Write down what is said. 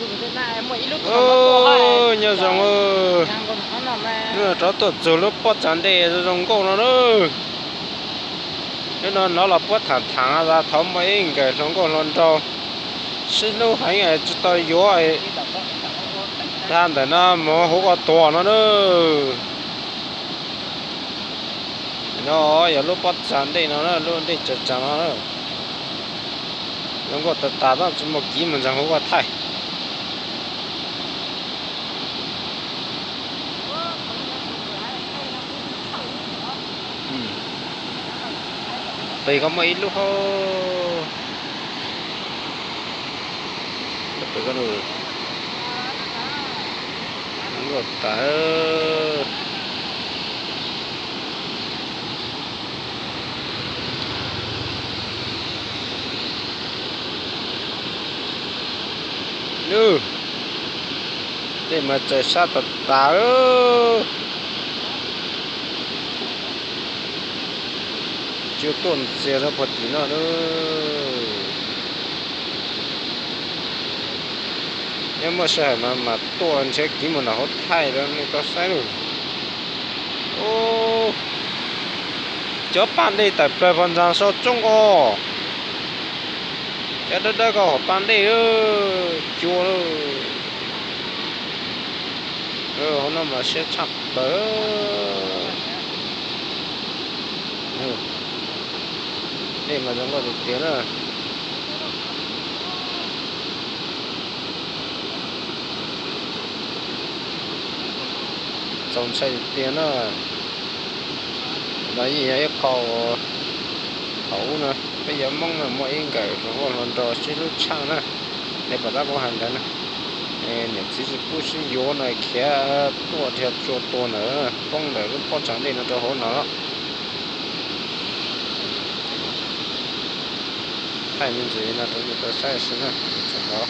Nyob zoo, hnub no rov tuaj txug lub pob tsav ntej zoo nkauj no na. Hnub no hnov los puab tham tham tas thaum muaj ib nkawm hluas nkauj hluas nraug sib hlub heev tsis tau yuav, tag ntawm no mus hauv ua tuag no na. No yog lub pob tsav ntej no, lub ntej tsav tsav no. Zoo nkauj tas tas tab tsis muaj kiv mus ntxeev hauv ua thaij. Qis ko muaj ib lub hauv. Zoo nkauj tas. Nws, dej mas txawm sab tas tas. Tsis tuaj ntxias rau puag tim no. Nyob muaj sij hawm mas mam tuaj nrhiav kiv mus nram hauv thaij rau nej tau saib lauj. Cov paj dej tawm plawg pog ntxas sau tsooj ko. Cov dawb dawb ko hom paj dej cua lauj. Hauv no mas siab tshaj plaws. Dej mas zoo nkauj tiag tiag na. Txaus ntshai tiag tiag na. No yeej yog ib qho uas thaum ub no peb cov Hmoob no muaj ib nkawm hluas nkauj hluas nraug sib hlub tshaj na. Nej pom tab kuv hais ntawd na, niam txiv tsis pub sib yuav no khiav tuaj dhia tsua tua ntawd, poob ntawm lub pob tsav ntej no rau hauv no. Thaij me ntsis no rau nej tau saib xwb na, txog no.